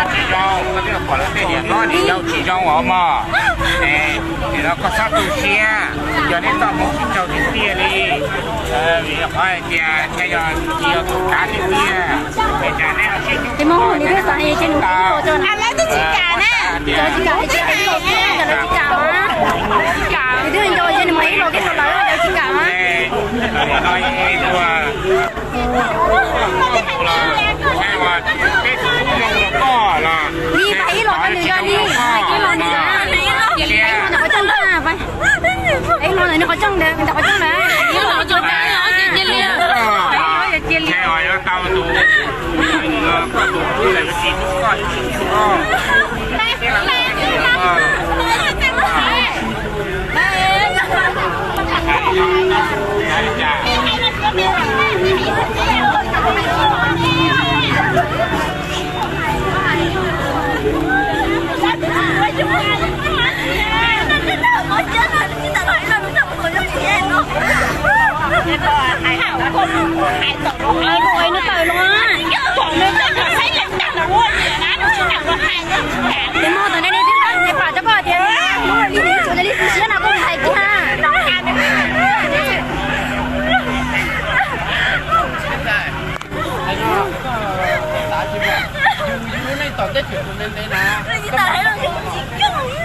Tsis zoo, koj twb pom lawv tej niam hlob niam yau tsis zoo os mog. Nim no koj txhob tu siab, yog nej txoj hmoov tsis raug tiag tiag li, vim qhov hais tias ntshe yog tsis yog tus kav tiag tiag. Ces cas nej ho sib hlub, lawv twb tsis kam na, lawv tsis kam, lawv tsis kam, lawv tsis kam, twb nco ces nws mas ib los twb nco lawv, lawv tsis kam na. Ib pab ib los pab nws yog li, ib los nws, ib los nws qhov rooj ntag, ib los nws qhov rooj ntag, ntawm qhov rooj ntag, ib los qhov rooj ntag. Tus muaj tom ntej nej twb tau pam rau koj tias hnub li nws tsuas li tu siab no koj hais kiag. Yus lub neej tom ntej tseem ntev ntev na.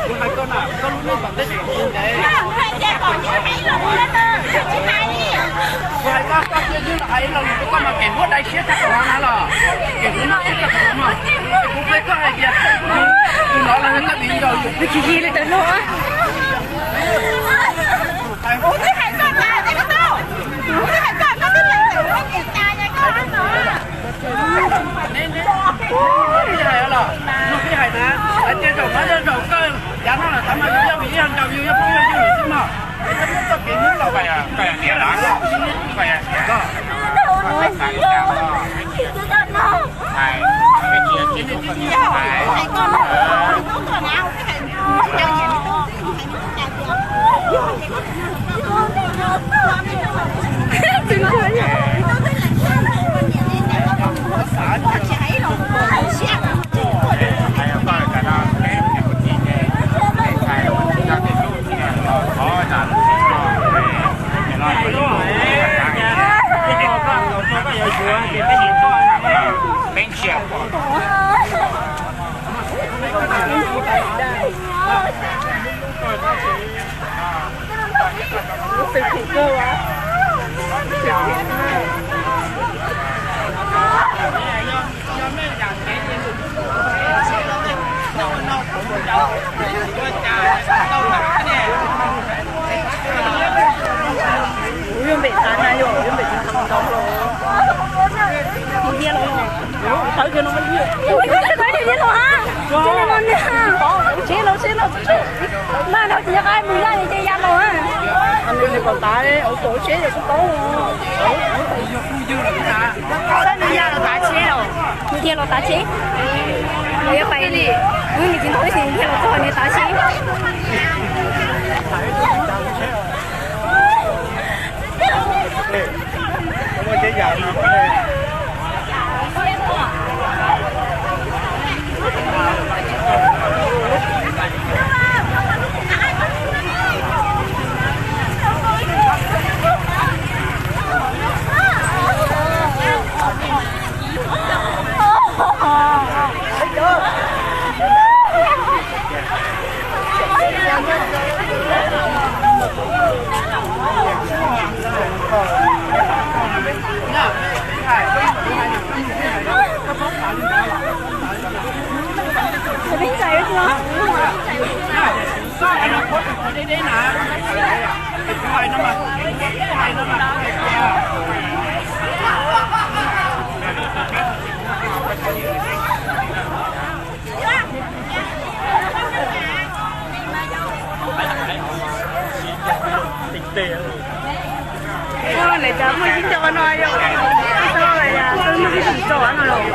Kuv hais koj na, koj lub neej tom ntej tseem ntev ntev. Kuv hais koj, koj cia ywg los hais ib lo lus rau koj mas kev muab dai siab tag nrho na los, kev muab dai siab tag nrho no. Kuv qhia koj hais tias tus no los yog koj viv ncaus yus. Twb tsis yig li ntawd no. Neb, neb, neb hais los, neb hais na, hais tias zaum no yog zaum kawg, yav no lawm tab mas yus yog vim yog ncaus yus yog phooj yog ywg lawm xwb mog. Es koj muab txoj kev hnub laus, koj yog niam los, koj yog niam los, koj xav li cas koj hais, koj tsis yog txiv tus koj hais. Ua yuav npem tas na yog, yuav npem tas los. Mus dhia los, tawv kiag no, mus dhia los ha. Ua li no na, tsheb los, tsheb los, tsheb. Nag no tsis nco qab mus laj li ces ya los ha. Nws kom tav, ua kom tsheb yog kuj tau. Saib nws ya los tav tsheb os. Nws dhia los tav tsheb. Nws yuav pais li, nws tsis ntau ib sim dhia los txog nws tav tsheb. Lawv cas muaj ib co no yog, muaj ib co no yog.